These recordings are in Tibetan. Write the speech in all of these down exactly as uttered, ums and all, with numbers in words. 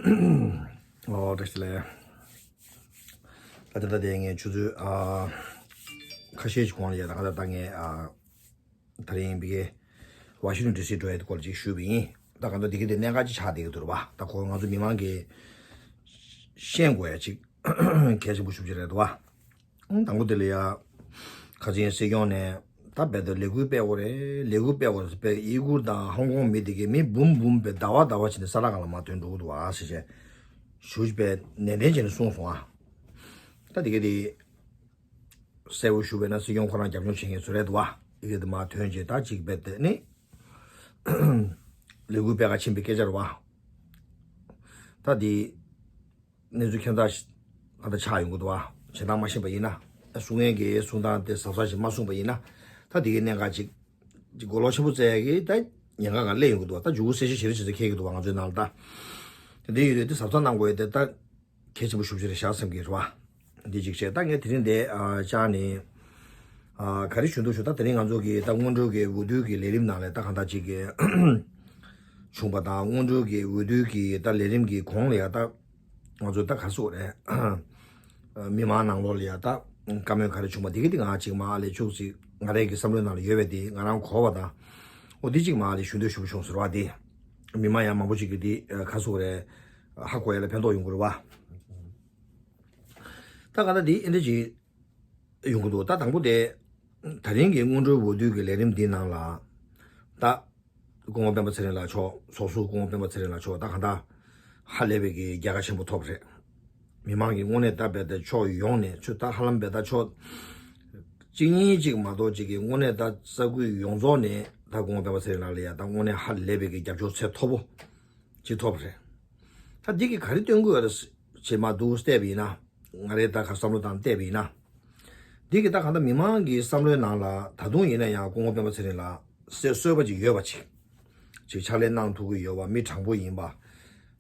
ཨོ་བཀྲ་ཤིས་བདེ་ལེགས། ད་ད་ལྟ་དེ་ངས་ཆུ་ཚོད་ཨ་ཁ་ཤས་ཤིག་གོང་ལ་ཡ་ད་ག་ད་ད་ངས་ཨ་ད་རིང་བི་གེ་ཝ་ཤིང་ཊོན་ཌི་སི་འགྲོ་ཡ་དེ་སྐོར་ལ་ཅིག་ཞུས་པ་ཡིན། ད་ག་ད་འདི་གི་དེ་གནད་འགག་ཅིག་ཆགས་བསྡད་ཀྱི་འདུག་རེད་བ། ད་ཁོ་ང་ཚོ་མི་མང་གིས་ཤེས་དགོས་ཡ་ཅིག་གལ་ཆེན་པོ་ཞེ་པོ་ཅིག་རེད་འདུག་བ། དང་པོ་དེ་ལ་ཡ་ཁ་ཆེན་སྲིད་སྐྱོང་ནས་ད་རྦད་དེ་ལས་འགུལ་སྤེལ་དགོས་རེད། ལས་འགུལ་སྤེལ་དགོས་རེད། དཔེ་ཡི་གུར་དང་ཧོང་ཀོང་མི་དེ་གའི་མི་འབུམ་འབུམ་པའི་ཟླ་བ་ཟླ་བ་བྱས་ནས་ས་ཐག་སྒང་ལ་མར་ཐོན་འགྲོ་གི་འདུག་ཨ་ཟེར་བྱས་ཞུ་བྱས་པའི་ནན་ཏན་བྱས་ནས་གསུངས་སོང་ཨ། ད་དེ་ག་དེ་གསལ་པོ་ཞུ་བས་ན་སྲིད་སྐྱོང་ཁོ་རང་རྒྱབ་སྐྱོར་བྱེད་མཁན་ཚོ་རེད་འདུག་ཨ། དེ་ག་དེ་མར་ཐོན་བྱས་ད་ཅིག་རྦད་དེ་ནི་ལས་འགུལ་སྤེལ་ག་ཕྱིན་པའི་སྐད་ཆ་རེད་བ། ད་དེ་གནས་ཚུལ་ཁྱད་མཚར་ཞིག་ག་ད་ཆགས་ཡོང་གི་འདུག་བ། བྱེད་སྟངས་མ་ཤེས་པ་ཡིན་ན། གསུང་མཁན་གྱིས་གསུང་སྟངས་དེ་གཟབ་གཟབ་ཞིག་མ་གསུངས་པ་ཡིན་ན། ད་དེ་གའི་གནད་འགག་ཅིག་ཅིག་གོ་ལོག་ཆེན་པོ་བཙལ་ཡ་གི་ད་ཉེན་ཁ་གང་སླེབས་ཡོང་གི་འདུག་བ། ད་མཇུག་གུ་གསལ་བཤད་ཞེ་རེ་ཞིག་འཁེལ་གི་འདུག་བ་ང་ཚོའི་ནང་ལ་ད། དེ་འདྲ་ཡོད་དུས་དེ་གཟབ་གཟབ་གནང་དགོས་ཡ་དེ་ད་གལ་ཆེན་པོ་ཞེ་པོ་ཅིག་རེད་ཤག་བསམ་གྱི་རེད་བ། འདི་གཅིག་བྱས། ད་ངས་དེ་རིང་འདི་ཨ་བཅར་ནས་ཨ་ག་རེ་ཞུ་འདོད་ཞུ། ད་དེ་རིང་ང་ཚོ་གི་ད་སྔོན་འགྲོ་གི་འོས་བསྡུ་གི་ལས་རིམ་ནང་ལ་ད་གང་ལྟར་ཅིག་གི་བྱུང་བ་དང་། སྔོན་འགྲོ་གི་འོས་བསྡུ་གི་ད་ལས་རིམ་གི་གོང་ལ་ཡ་ད་ང་ཚོ་ད་ག་སོག་རེད། མི་མང་ནང་ལོགས་ལ་ཡ་ད་བཀའ་མོལ་ག་རེ་བྱུང་བ་དེ་གི་དེ་ང་ཅིག་མར་ལས་ཆུག་ཅིག་ང་རའི་གི་བསམ་བློའི་ནང་ལ་ཡོད་པའི་དེ་ང་རང་གོ་བ་དང་། འོ་དེ་ཅིག་མར་ལས་ཞུ་འདོད་ཞུ་བྱུང་ཟེར་བ་དེ། མི་མང་ཡང་མང་པོ་ཅིག་གི་དེ་ག་སོག་རེད། ཧ་གོ་ཡ་ལ་ཕན་ཐོགས་ཡོང་གི་རེད་བ། ད་ག་ད་དེ་ཨེ་འདྲ་ཅིག་ཡོང་གི་འདུག་ད་དང་པོ་དེ་ད་རིང་གི་སྔོན་འགྲོའི་འོས་བསྡུ་གི་ལས་རིམ་འདི་ནང་ལ་ད་སྐུ་ངོ་སྤེན་པ་ཚེ་རིང་ལགས་མཆོག་ཚོགས་ཟུར་སྐུ་ངོ་སྤེན་པ་ཚེ་རིང་ལགས་མཆོག་ད་གང་ལྟར་ཧ་ལས་པའི་གི་རྒྱལ་ཁ་ཆེན་པོ་ཐོབ་རེད། མི་མང་གི་དངོས་གནས་ད་རྦད་དེ་ཕྱོགས་ཡོངས་ནས་ཚུར་ད་ཧ་ལམ་རྦད་ད་ཕྱོགས་གཅིག་གཉིས་གཅིག་མ་གཏོགས་གཅིག་གི་དངོས་གནས་ད་ས་ཁུལ་ཡོངས་རྫོགས་ནས་ད་སྐུ་ངོ་སྤེན་པ་ཚེ་རིང་ལགས་ལ་ཡ་ད་དངོས་གནས་ཧ་ལས་པའི་གི་རྒྱབ་སྐྱོར་ཚད་མཐོ་པོ་ཅིག་ཐོབ་རེད། ད་འདི་གི་ག་རེ་སྟོན་དགོས་རེད་ཅེས་མ་འདུག་བལྟས་པ་ཡིན་ན། ང་རའི་ད་ག་བསམ་བློ་བཏང་བལྟས་པ་ཡིན་ན། འདི་གི་ད་གང་ལྟར་མི་མང་གི་བསམ་བློའི་ནང་ལ་ད་དུང་ཡིན་ན་ཡང་སྐུ་ངོ་སྤེན་པ་ཚེ་རིང་ལགས་སེ་གསོལ་བ་ཅིག་ཡོད་པ་ཅིག་ཅིག་ཕྱག་ལས་གནང་ཐུབ་ཀྱི་ཡོད་པ། མི་དྲང་པོ་ཡིན་པ་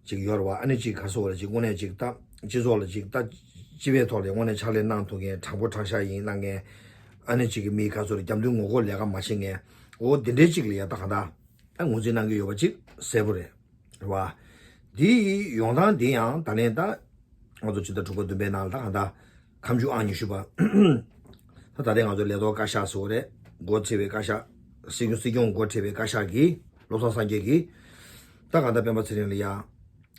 ཅིག་ཡོད་རེད་བ། ཨ་ནི་ཅིག་ག་སོགས་རེད། ཅིག་དངོས་གནས་ཅིག་ད་སྤྱི་ཚོགས་ལ་ཅིག་ད་སྤྱི་པའི་ཐོག་ལ་དངོས་གནས་ཕྱག་ལས་གནང་ཐུབ་མཁན་དྲང་པོ་དྲང་བཞག་ཡིན་གནང་མཁན། ཨ་ནི་ཅིག་གི་མི་ག་སོགས་རེད། རྒྱབ་མདུན་ངོ་ལྐོག་ལས་ཀ་མ་བྱེད་མཁན། འོ་དེ་འདྲའི་ཅིག་ལ་ཡ་ད་གང་ལྟར་ད་ངོས་འཛིན་གནང་གི་ཡོད་པ་ཅིག་གསལ་པོ་རེད། རེད་བ། འདིའི་ཡོང་སྟངས་འདི་ཡང་ད་ལན་ད་ང་ཚོ་ཕྱི་ཟླ་དྲུག་པ་བདུན་པའི་ནང་ལ་ད་གང་ལྟར་ཁ་མཆུ་ཨང་ཉི་ཤུ་པ། ད་ད་ལན་ང་ཚོ་ལས་ཐོག་བཀའ་ཤག་ཟེར་བ་རེད། འགོ་ཁྲིད་པའི་བཀའ་ཤག་སྲིད་སྐྱོང་སྲིད་སྐྱོང་འགོ་ཁྲིད་པའི་བཀའ་ཤག་གིས། བློ་བཟང་སངས་རྒྱས་ཀྱིས་ད་གང་ལྟར་སྤེན་པ་ཚེ་རིང་ལ་ཡ་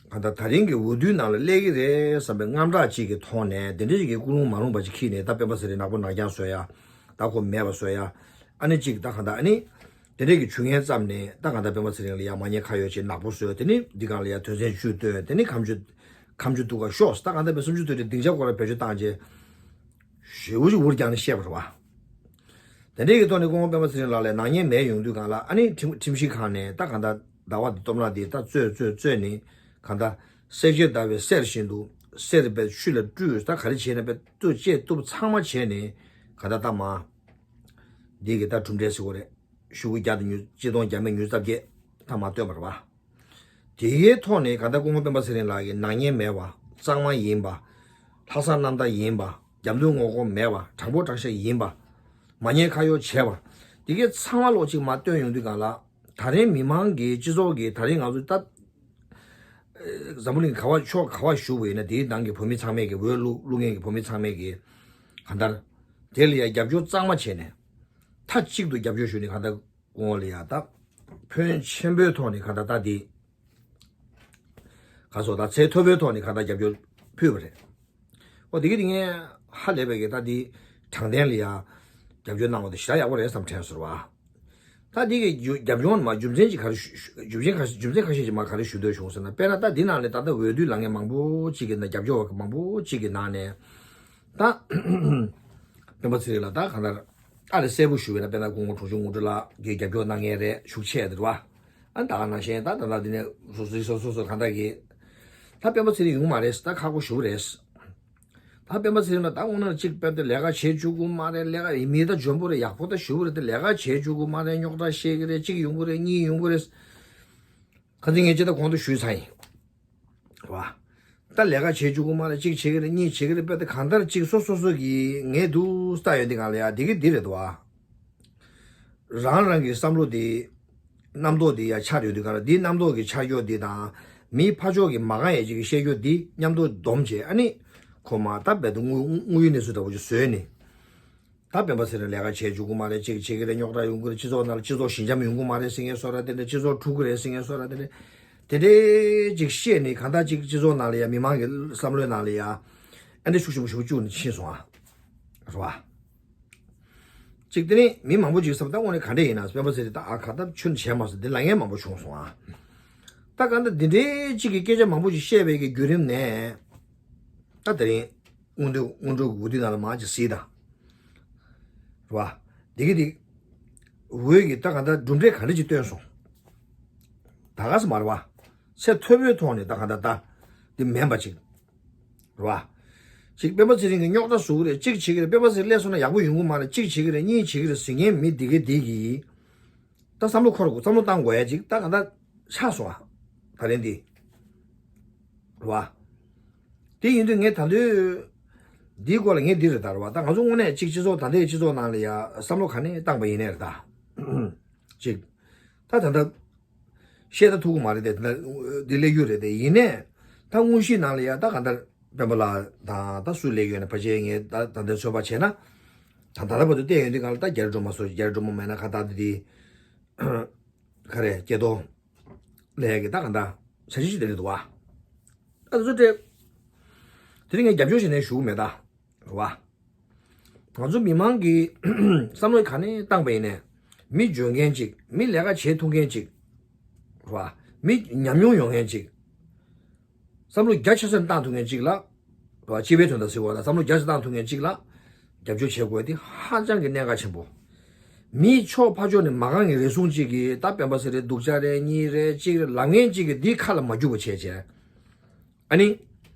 གང་ལྟར་ད་རིང་གི་འོས་བསྡུའི་ནང་ལ་སླེབས་ཀྱི་རེད་བསམ་པའི་དངངས་སྐྲག་ཅིག་གི་ཐོག་ནས། དེ་འདྲ་ཅིག་གི་ཀུན་སློང་མ་རུང་བ་ཅིག་འཁྱེར་ནས། ད་སྤེན་པ་ཚེ་རིང་ནག་པོ་ནག་རྐྱང་བཟོ་ཡ། ད་ཁོ་མེད་པ་བཟོ་ཡ། ཨ་ནི་ཅིག་ད་གང་ལྟར་ཨ་ནི། དེ་འདྲས་ཀྱི་བྱུང་མཁན་ཙམ་ནས་ད་གང་ལྟར་སྤེན་པ་ཚེ་རིང་ལ་ཡ་མ་ཉེས་ཁ་གཡོགས་བྱས་ནག་པོ་བཟོས། དེ་ནི་འདི་སྒང་ལ་ཡ་དོན་ཚན་བཅུ་བཏོན། དེ་ནི་ཁ་མཆུ་ཁ་མཆུ་གཏུགས་ཀ་ཤོག་ད་གང་ལྟར་སྤེན་སུམ་ཅུ་དོན་གྲངས་སྡིངས་ཆ་སྐོར་ལ་བེད་སྤྱོད་བཏང་རྗེས་ཞེ་པོ་ཅིག་འུར་རྒྱག་ནས་བཤད་པ་རེད་བ། དེ་འདྲས་ཀྱི་ཐོག་ནས་སྐུ་ངོ་སྤེན་པ་ཚེ་རིང་ལགས་ལ་ནག་ཉེས་མེད་ཡོང་དུས་སྒང་ལ། ཨ་ནི་ཁྲིམས་ཁྲིམས་ཞིབ་ཁང་ནས་ད་གང་ལྟར་ཟླ་བ་འདི་སྟོབས་ན་འདི་ད་རྩོད་རྩོད་རྩོད་ནས་གང་ལྟར་བསྲེག་བཅད་བརྡར་བའི་གསེར་བཞིན་དུ་གསེར་བས་ཆུ་ལ་བཀྲུས། ད་ག་རེ་བྱས་ན་བས་བཏུ་བཅད་བཏུབ་ཚང་མ་བྱས་ནས་གང་ལྟར་ད་མ། འདི་གི་ད་གྲུབ་འབྲས་ཟེར་དགོས་རེད། ཤོག་གུ་བརྒྱ་དང་ཉུ་གཅིག་སྟོང་བརྒྱ་མེད་ཉུ་རྩ་བརྒྱད་ད་མ་བཏོན་པ་རེད་བ། དེའི་ཐོག་ནས་གང་ལྟར་སྐུ་ངོ་སྤེན་པ་ཚེ་རིང་ལགས་ཀྱིས་ནག་ཉེས་མེད་པ། གཙང་མ་ཡིན་པ། ལྷག་བསམ་རྣམ་དག་ཡིན་པ། རྒྱབ་མདུན་ངོ་ལྐོག་མེད་པ། དྲང་པོ་དྲང་བཞག་ཡིན་པ། མ་ཉེས་ཁ་གཡོགས་བྱས་པ། དེ་གའི་ཚང་མ་ལོག་ཅིག་མ་བཏོན་ཡོང་དུས་སྒང་ལ། ད་རིང་མི་མང་གིས་སྤྱི་ཚོགས་ཀྱིས་ད་རིང་ང་ཚོ་ད་འཛམ་བུ་གླིང་ག་བ་ཕྱོགས་ག་བ་བཞུགས་པ་ཡིན་ན། དེའི་ནང་གི་བོད་མི་ཚང་མས་ཀྱི། འོས་བླུག་བླུག་མཁན་གྱི་བོད་མི་ཚང་མས་ཀྱི་གང་ལྟར་དེ་ལ་ཡ་རྒྱབ་སྐྱོར་གཙང་མ་བྱས་ནས། མཐའ་གཅིག་ཏུ་རྒྱབ་སྐྱོར་ཞུས་ནས་གང་ལྟར་སྐུ་ངོ་ལ་ཡ་ད་ཕོན་ཆེན་པོའི་ཐོག་ནས་གང་ལྟར་ད་འདི་ག་སོགས་ད་ཚད་མཐོ་པོའི་ཐོག་ནས་གང་ལྟར་རྒྱབ་སྐྱོར་ཕུལ་བ་རེད། འོ་དེ་གི་དེ་ངས་ཧ་ལས་པའི་གི་ད་འདི་དྲང་བདེན་ལ་ཡ་རྒྱབ་སྐྱོར་གནང་བ་དེ་ཞེ་དྲག་ཡག་པོ་རེད་བསམ་དྲན་སོང་བ། ད་འདི་གི་རྒྱུ་རྒྱབ་ལྗོངས་མ་རྒྱུ་མཚན་ཅིག་ག་རེ་ཞུ་ཞུ་རྒྱུ་མཚན་ཁ་རྒྱུ་མཚན་ཁ་ཤས་ཅིག་མ་ག་རེ་ཞུ་འདོད་བྱུང་ཟེར་ན། དཔེར་ན་ད་འདི་ནང་ནས་ད་ལྟ་འོས་བསྡུ་ལངས་མཁན་མང་པོ་ཅིག་གི་ནང་། རྒྱབ་སྐྱོར་བ་མང་པོ་ཅིག་གི་ནང་ནས་ད་སྤེན་པ་ཚེ་རིང་ལ་ད་གང་ལྟར་ཨ་རེ་གསལ་པོ་ཞུ་བས་ན། དཔེར་ན་སྐུ་ངོ་དྲུང་ཆེ་དངོས་གྲུབ་ལགས་ཀྱིས་རྒྱབ་སྐྱོར་གནང་མཁན་རེད། ཤུགས་ཆེ་དེ་རེད་བ། ཨ་ད་ག་ནང་བཞིན་ད་ད་ལྟ་འདི་ནས་སོ་སོ་སོ་སོ་སོ་གང་ལྟར་གི་ད་སྤེན་པ་ཚེ་རིང་ཡོང་མ་རེད། ད་ཁག་པོ་ཞུ་རེད། ད་སྤེན་པ་ཚེ་རིང་ལ་ད་དངོས་གནས་གཅིག་དཔེར་ན་ལས་ཀ་བྱེད་བཅུག་གི་མ་རེད། ལས་ཀ་མི་ད་འཇོན་པོ་རེད། ཡག་པོ་ད་ཞུ་གི་རེད། ད་ལས་ཀ་བྱེད་བཅུག་གི་མ་རེད། རྙོག་དྲ་བཤད་གི་རེད། གཅིག་ཡོང་གི་རེད། གཉིས་ཡོང་གི་རེད། ཁ་སང་ངས་ཅི་ད་གོང་དུ་ཞུས་ཚར་ཡིན། རེད་བ། ད་ལས་ཀ་བྱེད་བཅུག་གི་མ་རེད། གཅིག་བྱེད་གི་རེད། གཉིས་བྱེད་གི་རེད། དཔེར་ད་གང་ལྟར་གཅིག་སོ་སོ་སོ་གི་ངས་འདུག་ལྟ་ཡོད་དེ་གང་ལ་ཡ་དེ་གི་འདི་རེད་དོ། རང་རང་གི་བསམ་བློ་དེ་རྣམ་རྟོག་དེ་ཡ་འཆར་ཡོད་དུས་གང་ལ། དེའི་རྣམ་རྟོག་གི་འཆར་སྐྱོ་དེ་དང་ མིའི་ཕ་ཕྱོགས་ཀྱི་མ་རྐང་ཡས་ཅིག་གིས་བཤད་རྒྱུ་འདི་མཉམ་དུ་སྡོམ་བྱས། ཨ་ནི་ཁོ་མ་ད་རྦད་དེ་དངོས་དངོས་ཡོད་གནས་ཚུལ་འདྲ་བོ་ཅིག་བཟོས་ནས། ད་སྤེན་པ་ཚེ་རིང་ལས་ཀ་བྱེད་འཇུག་གི་མ་རེད། ཅིག་བྱེད་ཀྱི་རེད། རྙོག་དྲ་ཡོང་གི་རེད། སྤྱི་ཚོགས་ནང་ལ་སྤྱི་ཚོགས་ཞི་འཇམ་ཡོང་གི་མ་རེད་ཟེར་མཁན་བཟོ་འདྲ་དེ་འདྲ། སྤྱི་ཚོགས་འཁྲུག་གི་རེད་ཟེར་མཁན་བཟོ་འདྲ་དེ་འདྲ། དེ་འདྲའི་ཅིག་བཤད་ནས་གང་ལྟར་ཅིག་སྤྱི་ཚོགས་ནང་ལ་ཡ་མི་མང་གི་བསམ་བློའི་ནང་ལ་ཡ་ཨ་འདྲ་ཤུགས་ཆེན་པོ་ཞིག་བཅུག་ནས་ཕྱིན་སོང་ཨ། རེད་བ། ཅིག་དེ་ནས་མི་མང་པོ་ཅིག་བསམ། ད་དངོས་གནས་ག་འདྲ་ཡིན་ན་སྤེན་པ་ཚེ་རིང་ད་ཨ་ག་ད་ཆུ་ནས་བྱས་མ་སོང་། དེ་ལབ་མཁན་མང་པོ་བྱུང་སོང་ཨ། ད་གང་ལྟར་འདི་འདྲའི་ཅིག་གི་སྐད་ཆ་མང་པོ་ཅིག་བཤད་པའི་གི་བརྒྱུད་རིམ་ནས། ད་དེ་རིང་སྔོན་འགྲོ་སྔོན་འགྲོ་གི་འོས་བསྡུ་ནང་ལ་མར་ཅིག་གཟིགས་དང་། རེད་བ། འདི་གི་འདི། འོས་ཀྱི་ད་གང་ལྟར་གྲུབ་འབྲས་ག་འདྲ་ཅིག་བཏོན་སོང་། ད་ག་ས་མ་རེད་བ། ཚད་མཐོ་པོའི་ཐོག་ནས་ད་གང་ལྟར་ད་འདི་མིན་པ་ཅིག། རེད་བ། ཅིག་སྤེན་པ་ཚེ་རིང་གི་རྙོག་དྲ་བཟོ་གི་རེད། གཅིག་བྱེད་ཀྱི་རེད། སྤེན་པ་ཚེ་རིང་སླེབས་སོང་ན་ཡག་པོ་ཡོང་གི་མ་རེད། གཅིག་བྱེད་ཀྱི་རེད། གཉིས་བྱེད་ཀྱི་རེད་ཟེར་མཁན་མི་འདི་གི་འདི་གིས། ད་བསམ་བློ་འཁོར་དགོས། བསམ་བློ་བཏང་དགོས་ཡ་ཅིག་ད་གང་ལྟར་ཆགས་སོང་ཨ། ད་རིང་འདི། རེད་བ། དེ་ཡིན་དུས་ངས་ད་དུང་འདིའི་སྐོར་ལ་ངས་འདི་རེད་ད། རེད་བ། ད་ང་ཚོ་དངོས་གནས་ཅིག་སྤྱི་ཚོགས་ད་ལྟའི་སྤྱི་ཚོགས་ནང་ལ་ཡ་བསམ་བློ་ག་ནས་བཏང་པ་ཡིན་ནའི་རེད་ད། ཅིག་ད་ད་ལྟ་བཤད་ད་ཐུབ་ཀྱི་མ་རེད་དེ། ད་ལྟ་འདི་སླེབས་རྒྱུ་རེད་དེ། ཡིན་ནའི་ད་དངོས་གཞིའི་ནང་ལ་ཡ་ད་གང་ལྟར་སྤེན་པ་ལགས་དང་ད་སུ་སླེབས་ཡོད་ན་ཕལ་ཆེར་ངས་ད་ད་ལྟའི་ཚོད་དཔག་བྱས་ན། ད་ད་ལྟ་བར་དུ་བལྟས་ཡོང་དུས་གང་ལ་ད་རྒྱ་རི་སྒྲོལ་མ་སོགས། རྒྱ་རི་སྒྲོལ་མ་མེད་ན་ཁ་ད་འདི་འདི་ག་རེ་སྐལ་རྡོར་ལས་ཀྱི་ད་གང་ལྟར་ས་གཞི་ཞིག་དེ་རེད་འདུག་བ། ད་དེ་ཚོ་སྤྲད། དེ་རིང་ངས་རྒྱབ་སྐྱོར་བྱས་ནས་ཞུ་གི་མེད་ད། རེད་བ། ང་ཚོ་མི་མང་གིས་བསམ་བློ་ག་ནས་བཏང་པ་ཡིན་ནའི། མི་འཇོན་མཁན་ཅིག་མི་ལས་ཀ་བྱེད་ཐུབ་མཁན་ཅིག་རེད་བ། མི་ཉམས་མྱོང་ཡོད་མཁན་ཅིག་བསམ་བློ་རྒྱ་ཆེ་ས་ནས་བཏང་ཐུབ་མཁན་ཅིག་ལ། རེད་བ། སྤྱི་པའི་དོན་དག་ཟེར་བ་ལ་བསམ་བློ་རྒྱ་ཆེ་བཏང་ཐུབ་མཁན་ཅིག་ལ་རྒྱབ་སྐྱོར་བྱེད་དགོས་དེ་ཧ་ཅང་གི་གནད་འགག་ཆེན་པོ། མིའི་ཕྱོགས་ཕར་ཕྱོགས་ནས་མ་རྐང་གི་རེ་ཟུང་ཅིག་གིས་ད་སྤེན་པ་ཚེ་རིང་སྡུག་ཅག་རེད། གཉིས་རེད། གཅིག་རེད་ལབ་མཁན་ཅིག་གིས་འདིའི་ཁ་ལ་མ་རྒྱུག་པ་བྱས་བྱས། ཨ་ནི།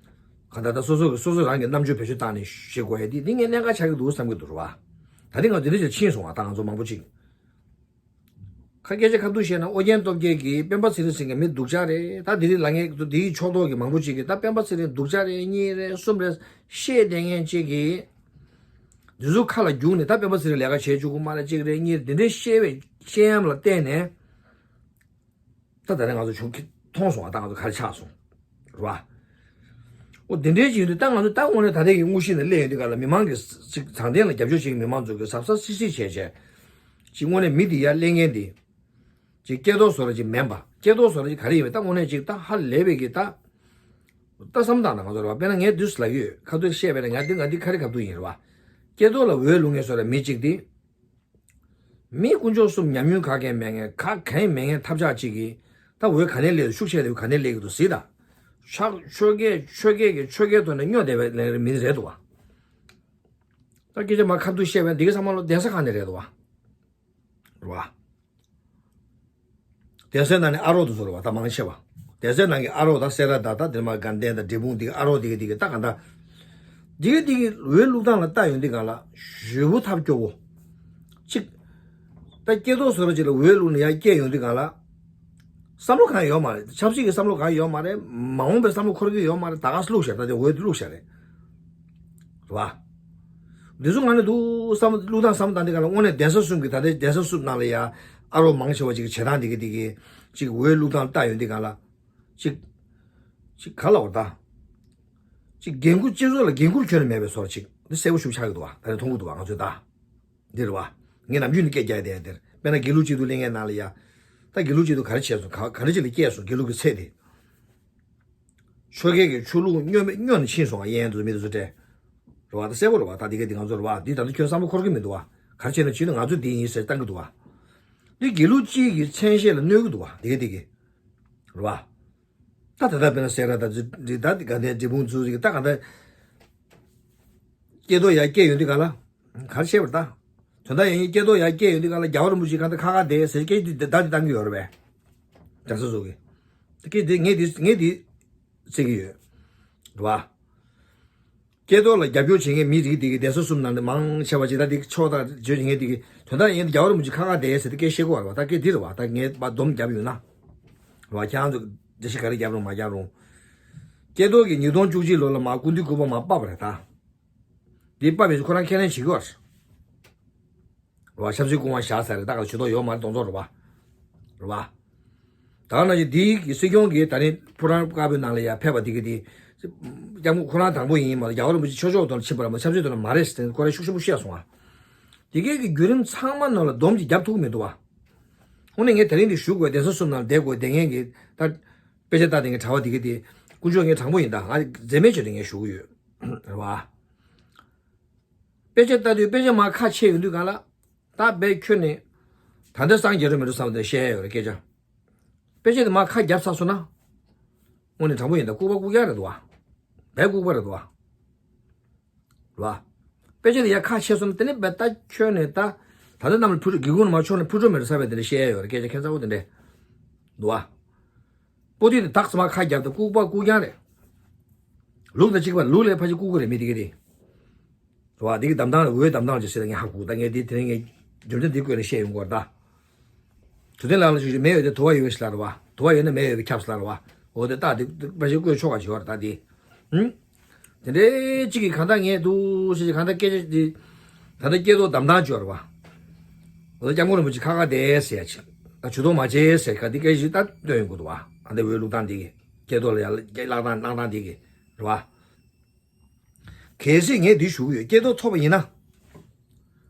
གང་ལྟར་ད་སོ་སོ་གི་སོ་སོ་རང་གི་རྣམ་དཔྱོད་བེད་སྤྱོད་བཏང་ནས་བཤད་དགོས་ཡ་དེ་འདི་ངས་གནད་འགག་ཆགས་ཀྱི་འདུག་བསམ་གྱི་འདུག་རེད་བ། ད་ཐེངས་ང་འདི་འདྲ་ཞིག་ཕྱིན་སོང་བ། ད་ང་ཚོ་མང་པོ་ཅིག་ཁ་སྐད་ཆ་ཁ་ཐུག་བཤད་ན་ཨོ་རྒྱན་སྟོབས་རྒྱལ་གྱིས་སྤེན་པ་ཚེ་རིང་ཟེར་མཁན་མི་སྡུག་ཅག་རེད། ད་འདི་རིགས་ལ་ངས་འདིའི་ཕྱོགས་གཏོགས་ཀྱི་མང་པོ་ཅིག་གིས་ད་སྤེན་པ་ཚེ་རིང་སྡུག་ཅག་རེད། གཉིས་རེད། གསུམ་རེད། བཤད་བསྡད་མཁན་ཅིག་གིས། འདི་ཚོ་ཁ་ལ་རྒྱུག་ནས་ད་སྤེན་པ་ཚེ་རིང་ལས་ཀ་བྱེད་བཅུག་གི་མ་རེད། གཅིག་རེད། གཉིས་རེད། འདི་འདྲའི་བཤད་པའི་བཤད་ཡམ་ལ་བལྟས་ནས། ད་ད་རེས་ང་ཚོ་བྱུང་མཐོང་སོང་བ། ད་ང་ཚོ་ག་རེ་ཆགས་སོང་། རེད་བ། འོ་དེ་འདྲའི་ཅིག་ཡིན་དུས་ད་ང་ཚོ་ད་དངོས་གནས་ད་ལྟའི་གི་དངོས་གཞི་ནས་སླེབས་ཡོང་དུས་ག་ལ་མི་མང་གི་ཅིག་དྲང་བདེན་ལ་རྒྱབ་སྐྱོར་བྱེད་མཁན་མི་མང་ཚོ་གི་གཟབ་གཟབ་སིབ་སིབ་བྱས་བྱས། ཅིག་དངོས་གནས་མི་དེ་ཡར་སླེབས་མཁན་དེ། ཅིག་སྐལ་རྡོར་བཟོ་འདྲ་ཅིག་མིན་པ། སྐལ་རྡོར་བཟོ་འདྲ་ཅིག་ག་རེ་ཡིན་པ་ད་དངོས་གནས་ཅིག་ད་ཧ་ལས་པའི་གི་ད། ད་བསམ་བཏང་ན་ང་ཚོ་རེད་བ། དཔེར་ན་ངས་འདུག་སེ་ལབ་ཀྱི་ཡོད། ཁ་ཐུག་བཤད་པས་ན་ང་འདི་ང་འདི་ཁ་རི་ཁ་ཐུག་ཡིན་རེད་བ། སྐལ་རྡོར་ལ་འོས་བླུག་མཁན་བཟོ་འདྲ་མི་གཅིག་དེ། མི་དཀོན་མཆོག་གསུམ་ཉམས་མྱོང་ག་གེ་མེད་མཁན། ག་གེ་མེད་མཁན་ཐབས་ཆག་ཅིག་གིས་ད་འོས་ག་ནས་སླེབས་འདུག་ཤུགས་ཆེ་ལེ་ག་ནས་སླེབས་ཀྱི་འདུག་ཟེར་ད། ཆག་ཆོས་སྐད་ཆོས་སྐད་ཀྱི་ཆོས་སྐད་ཐོག་ནས་སྨྱོ་བསྡད་པའི་ལས་མི་རེད་འདུག་བ། ད་སྐད་ཆ་མ་ཁ་ཐུག་བཤད་པས་འདི་ག་ཚང་མ་ལོ་གདན་ས་ག་ནས་རེད་འདུག་བ། རེད་བ། གདན་སའི་ནང་ནས་ཨ་རོགས་དེ་ཚོ་རེད་བ། ད་མང་ཆེ་བ། གདན་སའི་ནང་གི་ཨ་རོགས་ད་སེ་ར་བདག་ད་དེ་མ་དགའ་ལྡན་དང་འབྲས་སྤུངས་འདི་གི་ཨ་རོགས་འདི་གི་འདི་གི་ད་ག་ད། འདི་གི་འདི་གི་འོས་བླུག་སྟངས་ལ་ལྟ་ཡོང་དུས་གང་ལ་ཞེ་པོ་ཐབས་སྐྱོ་བོ། གཅིག་ད་སྐྱེ་ཐོག་བཟོ་འདྲ་ཅིག་ལ་འོས་བླུག་ནས་ཡར་སྐྱེས་ཡོང་དུས་གང་ལ། བསམ་བློ་གང་ཡོད་མ་རེད། ཆབ་སྲིད་ཀྱི་བསམ་བློ་གང་ཡོད་མ་རེད། མ་འོངས་པའི་བསམ་བློ་འཁོར་གྱི་ཡོད་མ་རེད། ད་ག་སེ་བླུགས་ཤག་ད་དེ་འོས་དེ་བླུགས་ཤག་རེད། རེད་བ། འདི་ཚོ་ང་ནས་འདུག་བསམ་བློ་བཏང་བསམ་བཏང་དེ་ག་ལ་དངོས་གནས་གདན་ས་གསུམ་གྱི་ད་ལྟའི་གདན་ས་གསུམ་ནང་ལ་ཡ་ཨ་རོགས་མང་ཆེ་བ་ཅིག་བྱེད་སྟངས་འདི་གི་འདི་གི་ཅིག་འོས་བླུག་སྟངས་ལྟ་ཡོང་དེ་ག་ལ་ཅིག་ཅིག་ག་ལ་བར་ད་ཅིག་འགན་ཁུར་སྤྱི་ཚོགས་ལ་འགན་ཁུར་ཁྱོན་ནས་མེད་པའི་བཟོ་ཅིག་འདི་གསལ་པོ་ཞིག་ཆགས་ཀྱི་འདུག་བ། ད་ནས་མཐོང་གི་འདུག་བ་ང་ཚོས་ད། འདི་རེད་བ། ངས་ནམ་རྒྱུན་ནས་སྐད་རྒྱག་བསྡད་ཡ་འདིར་དཔེར་ན་དགེ་ལུགས་སྤྱི་འཐུས་སླེབས་མཁན་ནང་ལ་ཡ། ད་དགེ་ལུགས་སྤྱི་འཐུས་ག་རེ་བྱས་སོང་། ག་ག་རེ་ཅིག་ལ་སྐྱེས་སོང་། དགེ་ལུགས་ཀྱི་ཚད་དེ། ཆོལ་ཁའི་གི་ཆོས་ལུགས་སྨྱོ་མེད་སྨྱོ་ནས་ཕྱིན་སོང་བ། གཡས་གཡོན་དུ་མི་དེ་ཚོ་སྤྲད། རེད་བ། ད་གསལ་པོ་རེད་བ། ད་འདི་ག་འདི་ང་ཚོ་རེད་བ། འདི་ད་ལྟ་ཁྱོད་བསམ་བློ་འཁོར་གི་མི་འདུག་བ། ག་རེ་བྱས་ན་བྱས་ན་ང་ཚོ་འདི་ཡིན་ཟེར་བཏང་གི་འདུག་བ། འདི་དགེ་ལུགས་སྤྱི་གི་མཚན་ཤས་ལ་གནོད་གི་འདུག་བ། འདི་ག་འདི་གི་རེད་བ། ད་ད་ལྟ་དཔེར་ན་སེ་ར་ད་འདི་ད་འདི་ག་འདི་འབྲས་སྤུངས་ཚོ་ཟིག་ད་ག་ད། སྐྱེ་ཐོག་ཡར་སྐྱེས་ཡོང་དུས་ག་ལ། ག་རེ་བཤད་པར་ད། དོན་དག་ཡིན་སྐྱེ་ཐོག་ཡར་སྐྱེས་ཡོང་དུས་ག་ལ་རྒྱལ་བ་རིན་པོ་ཆེ་ག་འདི་ཁ་ཁ་བསྡད་ཟེར་སྐད་འདི་ད་འདི་བཏང་གི་ཡོད་རེད་པས། རྒྱ་ས་ཚོ་གི། ད་སྐད་འདི་ངས་འདི་ངས་འདི་བརྩི་གི་ཡོད། རེད་བ། སྐྱེ་ཐོག་ལ་རྒྱབ་སྐྱོར་བྱེད་མཁན་མི་རིགས་འདི་གི་གདན་ས་གསུམ་ནང་ནས་མང་ཆེ་བ་ཅིག་ད་འདི་ཕྱོགས་ད་བརྗོད་བྱེད་མཁན་འདི་གི་དོན་དག་ཡིན་རྒྱལ་བ་རིན་པོ་ཆེ་ཁ་ཁ་བསྡད་ཟེར་ཏེ་སྐད་བཤད་གོ་བ་རེད་བ། ད་སྐད་འདི་རེད་བ། ད་ངས་མ་སྡོམ་རྒྱབ་ཡོད་ན། རེད་བ། ཁྱེད་རང་ཚོ་འགྲེལ་བཤད་ག་རེ་རྒྱབ་རུང་མ་རྒྱབ་རུང་། སྐྱེ་ཐོག་གི་ཉིས་སྟོང་བཅུ་གཅིག་ལོ་ལ་མ་སྐུ་མདུན་སྐུ་པར་མ་ཕབ་པ་རེད་ད། འདི་ཕབ་ཡོད་ཚེ་ཁོ་རང་ཁས་ལེན་བྱེད་གོ་བ་རེད། རེད་བ། ཆབ་སྲིད་སྐུ་དབང་བཞག་ས་རེད། ད་ག་ཇུས་གཏོགས་ཡོད་མ་རེད། གདོང་ཚོགས་རེད་བ། རེད་བ། ད་ནང་བཞིན་འདི་གི་སྲིད་སྐྱོང་གིས་ད་རིང་ཕོ་བྲང་དཀར་པོའི་ནང་ལ་ཡར་ཕེབས་པ་འདི་གི་དེ། སྐྱབས་མགོན་ཁོ་རང་དང་པོ་ཡིན་མ་གཏོགས་རྒྱལ་བ་རིན་པོ་ཆེ་ཆོས་ཕྱོགས་དང་ཕྱིན་པ་ར་མ་ཆབ་སྲིད་དུ་ལ་མ་རེད་ཟེར་ཏེ་ཁོ་རང་ཤུགས་ཆེན་པོ་བཤད་སོང་ཨ། དེ་གའི་གི་བརྒྱུད་རིམ་ཚང་མ་ནང་ལ་སྡོམ་གྱིས་རྒྱབ་ཐུབ་མི་འདུག་བ། དངོས་གནས་ངས་དེ་རིང་འདི་ཞུ་དགོས་གདན་ས་གསུམ་ནང་བསྡད་དགོས་བསྡད་མཁན་གྱི་ད་དཔེ་ཆ་ལྟ་དེ་ངའི་གྲྭ་བ་དེ་གི་དེ་དཀོན་མཆོག་ངའི་དྲང་པོ་ཡིན་ད་ང་འཛེམ་མེད་བྱས་ཏེ་ངས་ཞུ་གི་ཡོད་རེད་བ། དཔེ་ཆ་ལྟ་དུས་དཔེ་ཆ་མར་ཁ་ཕྱེ་ཡོང་དུས་གང་ལ་ད་བས་ཁྱོད་ནི་ད་ལྟ་སངས་རྒྱས་རོ་མི་འགྲོ་བསམ་དེ་བཤད་ཡ་ཡོད་རེད་སྐད་ཆ། དཔེ་ཆ་དེ་མར་ཁ་བརྒྱབ་ཚར་སོང་ན། དངོས་གནས་དྲང་པོ་ཡིན་ད་ལྐུགས་པ་ལྐུགས་རྐྱང་རེད་འདུག་བ། བས་ལྐུགས་པ་རེད་འདུག་བ། རེད་བ། དཔེ་ཆ་དེ་ཡར་ཁ་ཕྱེ་སོང་ན་དེ་ནས་བས་ད་ཁྱོད་ནས་ད། ད་ལྟ་རྣམས་ལ་ཕུ་སྒེའུ་ཁུང་ནས་མར་ཕྱོགས་ནས་ཕུ་འགྲོ་མེད་རེད་ས་བས་དེ་འདྲ་བཤད་ཡ་ཡོད་རེད་སྐད་ཆ་ཁྱད་མཚར་པོ་དེ་འདྲས། འདུག་བ། པོ་ཏི་དེ་དག་ཚང་མ་ཁ་བརྒྱབ་ད་ལྐུགས་པ་ལྐུགས་རྐྱང་རེད། ལུག་དང་གཅིག་པ་ལུག་ལས་ཕལ་ཆེར་ལྐུགས་ཀྱི་རེད་མི་དེ་གི་དེ། རེད་བ། འདི་གི་གདམ་ཐང་ལ་འོས་གདམ་ཐང་ལ་ཅིག་ཟེར་ལ་ངས་ཧ་གོ་ད་ངས་འདི་དེ་རིང་ངས་རྒྱུ་མཚན་འདི་བཀོད་ནས་བཤད་ཡོང་གི་རེད་ད། དུ་ལྡན་ལགས་ལ་ཞུ་ཞུ་མེ་ཡོད་དེ་དུ་བ་ཡོད་ཤི་ལ་རེད་བ། དུ་བ་ཡོད་ན་མེ་ཡོད་པའི་ཁྱབ་སི་ལ་རེད་བ། འོ་དེ་ལྟ་དེ་དཔེ་ཆ་བཀོད་ཆོག་ག་བྱེད་བ་རེད་ད་དེ། ཧུམ། དེ་འདྲའི་གཅིག་གིས་གང་ལྟར་ངས་འདུག་ཟེར་གྱི་གང་ལྟར་སྐད་ཆ་དེ། ད་ལྟ་སྐྱེ་ཐོག་གདམ་ཐང་བྱོས་རེད་བ། འོ་ད་སྐྱབས་མགོན་རིན་པོ་ཆེ་ཁ་ཁ་བསྡད་ཟེར་ཡ་ཆེ། ད་ཇུས་གཏོགས་མ་བྱེད་ཟེར་ག་དེ་སྐད་ཆ་ཞིག་ད་སྟོན་ཡོང་གི་འདུག་བ། ཨ་འདི་འོས་བླུག་སྟངས་འདི་གི་སྐྱེ་ཐོག་ལ་ཡ་བླག་སྟངས་གནང་སྟངས་འདི་གི་རེད་བ། གལ་སྲིད་ངས་འདི་ཞུ་གི་ཡོད་སྐྱེ་སྟོབས་ཐོབ་པ་ཡིན་ན།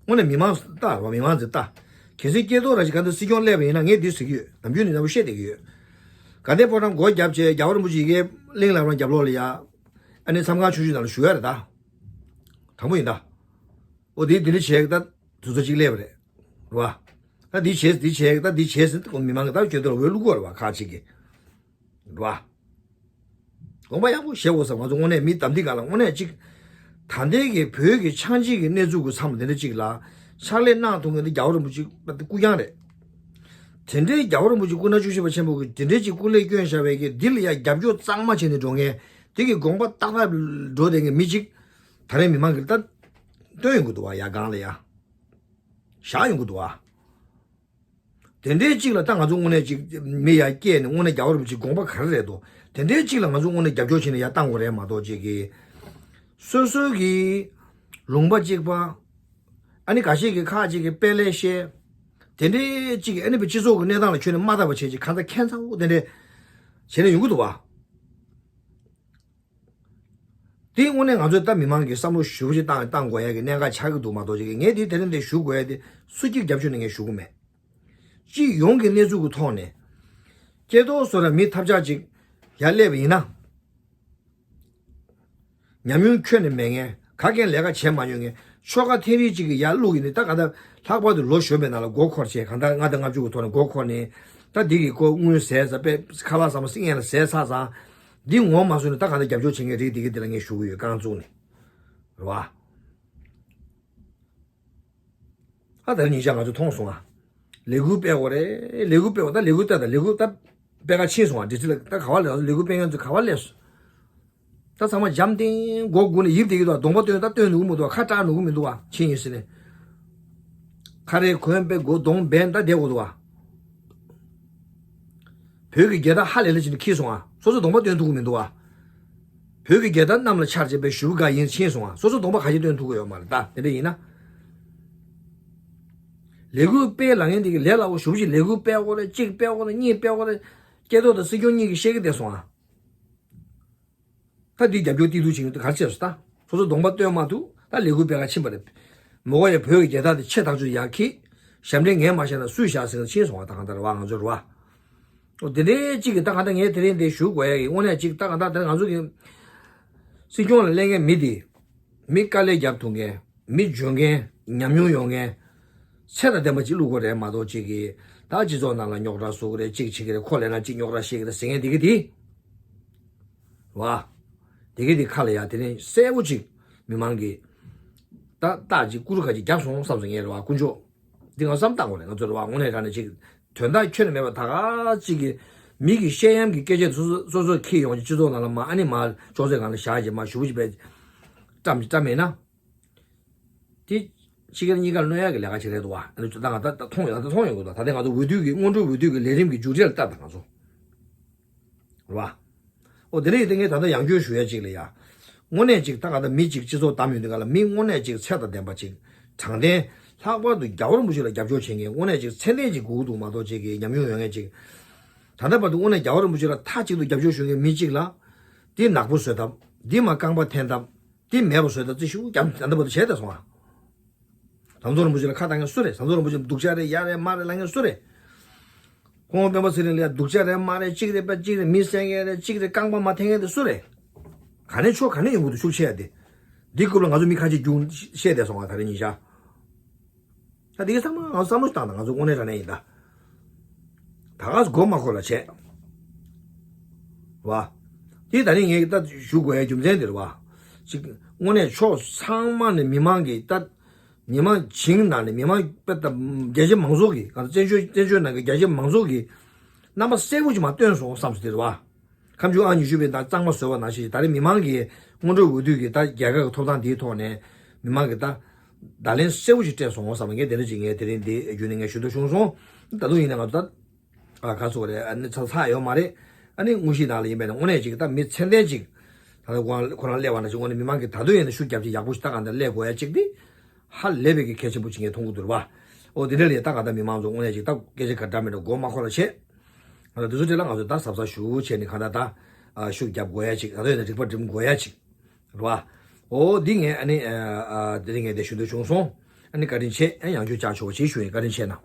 དངོས་གནས་མི་མང་ལྟ་རོགས་མི་མང་ཚོས་ལྟ། གལ་སྲིད་སྐྱེ་སྟོབས་ར་ཞིག་ག་འདི་སྲིད་སྐྱོང་སླེབས་པ་ཡིན་ན་ངས་འདི་ཟེར་གི་ཡོད་ནམ་རྒྱུན་ནས་ནམ་བཤད་བསྡད་གི་ཡོད། དགའ་ལྡན་ཕོ་བྲང་སྒོ་བརྒྱབ་བྱས་རྒྱལ་བ་རིན་པོ་ཆེ་ཡི་གེ་གླིང་ལ་རང་རྒྱབ་ལོགས་ལ་ཡ། ཨ་ནི་མཚམས་ཁང་ཆུང་ཆུང་ནང་ལ་བཞུགས་ཡ་རེད་ད། དྲང་པོ་ཡིན་ད། ཨོ་འདི་འདི་འདྲ་བྱས་ད་དུས་ཚོད་ཅིག་སླེབས་པ་རེད། རེད་བ། ད་འདི་བྱས་འདི་བྱས་ད་འདི་བྱས་ཟིན་མི་མང་གི་ད་སྐྱོ་སྟོབས་འོས་བླུག་གོ་རེད་བ་ཁག་ཅིག་གི་རེད་བ། དགོངས་པ་ཡག་པོ་བཞེས་དགོས་ས། ང་ཚོ་དངོས་གནས་མི་དམ་ཐིག་ག་ལ་དངོས་གནས་གཅིག་ད་ལྟའི་གི་བོད་ཀྱི་ཆགས་འཇིག་གི་གནས་ཚུལ་གྱི་མཚམས་དེ་འདྲ་གཅིག་ལ་ཕྱག་ལས་གནང་ཐུབ་མཁན་དེ་རྒྱལ་བ་རིན་པོ་ཆེ་སྐུ་རྐྱང་རེད། དེ་འདྲའི་རྒྱལ་བ་རིན་པོ་ཆེ་སྐུ་ན་བཅུ་བཞི་པ་ཆེན་པོ་གི་དེ་འདྲའི་གཅིག་སྐུ་ལས་བསྐྱོན་བཞག་པའི་གི་འདི་ལ་ཡ་རྒྱབ་སྐྱོར་གཙང་མ་བྱས་ནས་འགྲོ་མཁན་དེ་གི་དགོངས་པ་ཏག་ཏག་འགྲོ་བསྡད་མཁན་མི་གཅིག་ད་རེས་མི་མང་གི་ལྟ་སྟོན་ཡོང་གི་འདུག་བ། ཡ་སྒང་ལ་ཡ་བཞག་ཡོང་གི་འདུག་བ། དེ་འདྲའི་གཅིག་ལ་ད་ང་ཚོ་དངོས་གནས་གཅིག་མི་ཡར་སྐྱེས་ནས་དངོས་གནས་རྒྱལ་བ་རིན་པོ་ཆེའི་དགོངས་པ་ག་རེ་རེད་དོ། དེ་འདྲའི་གཅིག་ལ་ང་ཚོ་དངོས་གནས་རྒྱབ་སྐྱོར་བྱས་ནས་ཡར་བཏང་དགོས་རེད་མ་གཏོགས་གཅིག་གི་སོ་སོ་གི་ལུང་པ་གཅིག་པ། ཨ་ནི་འགའ་ཤས་ཀྱི་ཁག་ཅིག་གི་དཔེ་ལས་བཤད། དེ་འདྲའི་གཅིག་གི་ཨ་ནི་བའི་སྤྱི་ཚོགས་ཀྱི་གནས་སྟངས་ལ་ཁྱོན་ནས་མ་བལྟ་བ་བྱས་ཅིག་གང་ལྟར་ཁྱད་མཚར་པོ་དེ་འདྲའི་བྱས་ནས་ཡོང་གི་འདུག་བ། དེ་དངོས་གནས་ང་ཚོས་ད་མི་མང་གི་བསམ་བློ་ཞེ་པོ་ཅིག་བཏང་བཏང་དགོས་ཡ་གི་གནད་འགག་ཆགས་ཀྱི་འདུག་མ་གཏོགས་ཅིག་ངས་དེ་དེ་རིང་འདི་ཞུ་དགོས་ཡ་དེ་སུ་གཅིག་རྒྱབ་སྐྱོར་ནས་ངས་ཞུ་གི་མེད། སྤྱི་ཡོངས་ཀྱི་གནས་ཚུལ་གྱི་ཐོག་ནས་སྐྱེ་ཐོག་སོ་ར་མི་ཐབས་ཆག་ཅིག་ཡར་སླེབས་པ་ཡིན་ན། ཉམས་མྱོང་ཁྱོན་ནས་མེད་མཁན་ག་གེ་ལས་ཀ་བྱས་མ་མྱོང་མཁན་ཆོལ་ཁ་ཐེངས་རེ་གཅིག་གི་ཡར་བླུག་ཡིན་ནི་ད་ག་ད་ལྷག་པར་དུ་ལོ་གཞོན་པའི་ནང་ལ་མགོ་འཁོར་བྱས་གང་ལྟར་ལྔ་དང་ལྔ་བཅུ་གི་ཐོག་ནས་མགོ་འཁོར་ནས་ད་འདི་གི་ཁོ་དངུལ་ཟས་ཚ་པས་ཁ་ལག་ཚང་མ་སྲིད་ངན་ལ་ཟས་ཚར་ཙང་། འདི་ངོ་མ་སོང་ནས་ད་གང་ལྟར་རྒྱབ་སྐྱོར་བྱེད་མཁན་རིགས་འདི་གི་འདི་ལ་ངས་ཞུ་གི་ཡོད་རྐང་བཙུགས་ནས། རེད་བ། ཨ་ད་ཉིན་ཞག་ང་ཚོ་མཐོང་སོང་ཨ། ལས་འགུལ་སྤེལ་དགོས་རེད། ལས་འགུལ་སྤེལ་བ་ད་ལས་འགུལ་སྤེལ་ད་ལས་འགུལ་ད་སྤེལ་ག་ཕྱིན་སོང་ཨ། འདི་ཚོ་ལ་ད་ག་བ་ལས་ལས་འགུལ་སྤེལ་མཁན་ཚོ་ག་བ་སླེབས་སོང་། ད་ཚང་མ་འཇམ་ཐིང་མགོ་སྒུར་ནས་ཡིབ་བསྡད་ཀྱི་འདུག་ཨ། གདོང་པ་སྟོན་ད་སྟོན་ནུས་ཀྱི་མི་འདུག་ཨ། ཁ་བཀྲག་ནུས་ཀྱི་མི་འདུག་ཨ། ཕྱི་ཉིན་ཟིན་ནས། ཁ་རས་གོན་པའི་མགོ་གདོང་སྦས་ད་བསྡད་དགོས་འདུག་ཨ། བོད་ཀྱི་རྒྱལ་དར་ཧ་ལས་ལས་བྱས་ནས་འཁྱེར་སོང་ཨ། སོ་སོ་གདོང་པ་སྟོན་ཐུབ་ཀྱི་མི་འདུག་ཨ། བོད་ཀྱི་རྒྱལ་དར་གནམ་ལ་འཕྱར་བྱས་པའི་ཞུ་བ་འགའ་ཡིན་ཕྱིན་སོང་ཨ། སོ་སོ་གདོང་པ་ག་ཞིག་སྟོན་ཐུབ་ཀྱི་ཡོད་མ་རེད་ད་དེ་འདྲ་ཡིན་ན། ལས་འགུལ་སྤེལ་ལ་ངན་དེ་གི་ལས་སླ་བོ་ཞུ་བ་ཞིག་ལས་འགུལ་སྤེལ་དགོས་རེད། གཅིག་སྤེལ་དགོས་རེད། གཉིས་སྤེལ་དགོས་རེད། སྐྱེ་ཐོག་དང་སྲིད་སྐྱོང་གཉིས་ཀྱིས་བཤད་ཀྱི་བསྡད་སོང་ཨ། ད་འདི་རྒྱབ་སྐྱོར་ཏིག་ཏུ་བྱེད་ཀྱི་འདུག་ག་རེ་བྱས་སོང་ད། སོ་སོ་གདོང་པ་སྟོན་མ་ཐུབ་ད་ལས་འགུལ་སྤེལ་ག་ཕྱིན་པ་རེད། མོ་གོ་ཡ་བོད་ཀྱི་རྒྱལ་དར་དེ་ཆེ་ཐག་ཆོད་ཡར་འཁྱེར། ཞབས་འདྲེན་ངས་མ་བཞག་ན་སུས་བཞག་ཟེར་ན་ཕྱིན་སོང་བ་ད་གང་ལྟར་བ་ང་ཚོ་རེད་བ། འོ་དེ་འདྲའི་གཅིག་གིས་ད་གང་ལྟར་ངས་དེ་རིང་འདི་ཞུ་དགོས་ཡ་ཡིན། དངོས་གནས་གཅིག་ད་གང་ལྟར་དེ་ང་ཚོ་གི་སྲིད་སྐྱོང་ལ་སླེབས་མཁན་མི་དེ་མི་དཀའ་ལས་རྒྱབ་ཐུབ་མཁན། མི་འཇོན་མཁན། ཉམས་མྱོང་ཡོད་མཁན། ཚད་དང་ལྡན་པ་ཅིག་བླུག་དགོས་རེད་མ་གཏོགས་ཅིག་གིས་ད་སྤྱི་ཚོགས་ནང་ལ་རྙོག་དྲ་བཟོ་གི་རེད། གཅིག་བྱེད་ཀྱི་རེད། ཁོ་ལས་ན་གཅིག་རྙོག་དྲ་བཤད་ཀྱི་རེད་ཟེར་མཁན་དེ་གི་དེ། བ། དེ་གི་དེ་ཁ་ལ་ཡ་དེ་ནས་གསལ་པོ་ཅིག་མི་མང་གིས་ད་རྟགས་ཅིག་ཀུ་རུ་ཁ་ཅིག་རྒྱབ་སོང་བསམ་སོང་ངས་རེད་བ། དཀོན་མཆོག་འདི་ང་བསམ་བཏང་དགོས་རེད། ང་ཚོ་རེད་བ་དངོས་གནས་དྲང་གནས་ཅིག་དོན་དག་ཁྱོན་ནས་མེད་པ་ད་ག་ཅིག་གི་མི་གི་བཤད་ཡམ་གི་སྐད་ཆ་སོ་སོ་སོ་སོ་ཁྱེར་ཡོང་ཅིག་སྤྱི་ཚོགས་ནང་ལ་མ་ཨ་ནི་མ་ཅོག་ཙེ་སྒང་ལ་བཞག་ཅིག་མ་ཞུ་བ་ཅིག་བས་བཀྲམ་ཅིག་བཀྲམ་མེད་ན། དེ་ཕྱི་རྒྱལ་གཉིས་ཀར་གནོད་ཡག་གི་ལས་ཀ་ཅིག་རེད་འདུག་བ། ཨ་ནི་ད་ང་ད་ད་མཐོང་ཡོད། ད་མཐོང་ཡོད་གི་འདུག་ད་ལྟའི་ང་ཚོ་འོས་བསྡུ་གི་སྔོན་འགྲོའི་འོས་བསྡུ་གི་ལས་རིམ་གི་མཇུག་འབྲས་ལ་ལྟ་ད་ང་ཚོ་རེད་བ། འོ་དེ་འདྲ་ཡིན་ཏེ་ངས་ད་ལྟ་ཡང་བསྐྱར་ཞུ་ཡ་གཅིག་ལ་ཡ། དངོས་གནས་གཅིག་ད་ག་ད་མི་གཅིག་སྤྱི་ཚོགས་བདམས་ཡོང་དུས་ག་ལ་མི་དངོས་གནས་གཅིག་ཚད་དང་ལྡན་པ་གཅིག་དྲང་བདེན་ལྷག་པར་དུ་རྒྱལ་བ་རིན་པོ་ཆེ་ལ་རྒྱབ་སྐྱོར་བྱེད་མཁན་དངོས་གནས་གཅིག་ཚད་ལྡན་གཅིག་དགོས་ཀྱི་འདུག་མ་གཏོགས་གཅིག་གི་ཉམས་མྱོང་ཡོད་མཁན་གཅིག་ད་ལྟ་བར་དུ་དངོས་གནས་རྒྱལ་བ་རིན་པོ་ཆེ་ལ་མཐའ་གཅིག་ཏུ་རྒྱབ་སྐྱོར་ཞུ་མཁན་མི་གཅིག་ལ། འདི་ནག་པོ་བཟོས་ཐབས། འདི་མ་རྐང་པ་འཐེན་ཐབས། འདི་མེད་པ་བཟོས་ཐབས་རྩིས་ཞུ་རྒྱབ་ད་ལྟ་བར་དུ་བྱས་ཏེ་སོང་ང་། ཟམ་གདོང་རིན་པོ་ཆེ་ལ་ཁ་གཏད་མཁན་སུ་རེད། ཟམ་གདོང་རིན་པོ་ཆེ་སྡུག་ཅག་རེད་ཡ་རེད་མ་རེད་ལབ་མཁན་སུ་རེད། སྐུ་ངོ་སྤེན་པ་ཚེ་རིང་ལ་སྡུག་ཅག་རེད་མ་རེད་གཅིག་རེད་པ་གཅིག་རེད་མི་བསད་མཁན་རེད་གཅིག་རེད་རྐང་པ་མ་འཐེན་མཁན་དེ་སུ་རེད། ག་ནས་ཆོག་ག་ནས་ཡོང་གི་འདུག་ཤུགས་ཆེ་ཡ་དེ། འདི་རྐུབ་ལ་ང་ཚོ་མི་ཁ་ཤས་རྒྱུགས་བཤད་བསྡད་སོང་ང་ད་རེས་ཉིན་ཤག་ད་དེ་ག་ཚང་མ་ང་ཚོ་བསམ་བློ་ཞིག་བཏང་དང་ང་ཚོ་དངོས་གནས་དྲང་གནས་ཡིན་ད། ད་ག་སེ་མགོ་མ་འཁོར་ལ་བྱས། བ། དེ་ད་ནི་ངས་ད་ཞུ་དགོས་ཡ་རྒྱུ་མཚན་དེ་རེད་བ། ཅིག་དངོས་གནས་ཕྱོགས་ཚང་མ་ནས་མི་མང་གིས་ད། མི་མང་བྱིངས་ནང་ནས་མི་མང་དཔེ་ད་རྒྱ་ཆེ་མང་ཚོགས་ཀྱིས་ག་ཚོད་བཙན་བྱོལ་བཙན་བྱོལ་ནང་གི་རྒྱ་ཆེ་མང་ཚོགས་ཀྱིས་རྣམ་པ་གསལ་པོ་ཅིག་མ་སྟོན་སོང་བསམ་སོང་དེ་རེད་བ། ཁ་མཆུ་ཨང་ཉི་ཤུ་པའི་ནང་གཙང་མ་བཟོས་པ་ནང་བཞིན་ད་རེས་མི་མང་གིས་སྔོན་འགྲོའི་འོས་བསྡུ་གི་ད་རྒྱལ་ཁབ་ཀྱི་ཐོབ་ཐང་འདིའི་ཐོག་ནས་མི་མང་གིས་ད་བརྡ་ལན་གསལ་པོ་ཞིག་སྤྲད་སོང་བསམ་ངས་དེ་འདྲ་ཅིག་ངས་དེ་རིང་འདི་བརྒྱུད་ནས་ངས་ཞུ་འདོད་བྱུང་སོང་། ད་དུང་ཡིན་ན་ང་ཚོ་ད་ཨ་ག་ཚོད་རེད་ཨ་ནི་ཚ་ཚ་ཡོད་མ་རེད། ཨ་ནི་དངོས་གཞི་ནང་ལ་ཡིན་པས་ན་དངོས་གནས་ཅིག་ད་མི་ཚད་ལྡན་ཅིག་ད་ལྟ་ཁོ་རང་ཁོ་རང་སླེབས་པ་ན་ཅིག་དངོས་གནས་མི་མང་གིས་ད་དུང་ཡིན་ན་ཤུགས་རྒྱབ་ཅིག་ཡག་པོ་ཞིག་ད་གང་ལྟར་སླེབས་དགོས་ཡ་ཅིག་འདི་ཧ་ལས་པའི་གི་གལ་ཆེན་པོ་ཅིག་ངས་མཐོང་གི་འདུག་རེད་བ། ཨོ་དེ་འདྲ་ལས་ད་གང་ལྟར་མི་མང་ཚོ་དངོས་གནས་ཅིག་ད་སྐད་ཆ་ག་འདྲ་མི་འདྲ་མགོ་མ་འཁོར་ལ་བྱེད། ང་ཚོ་དེ་ཚོ་དེ་ལ་ང་ཚོ་ད་གཟབ་གཟབ་ཞུ་བྱས་ནས་གང་ལྟར་ད་ཨ་ཤུགས་རྒྱབ་དགོས་ཡ་ཅིག་ད་དུང་ཡིན་ན་རིག་པ་སྒྲིམ་དགོས་ཡ་ཅིག་རེད་བ། ཨོ་འདི་ངས་ཨ་ནི་ཨ་ཨ་དེ་རིང་ངས་དེ་ཞུ་འདོད་བྱུང་སོང་། ཨ་ནི་བཀའ་དྲིན་ཆེ་ཨ་ཡང་བསྐྱར་བཅར་ཆོག་པ་ཅིག་ཞུ་ཡིན། བཀའ་དྲིན་ཆེ་གནང་།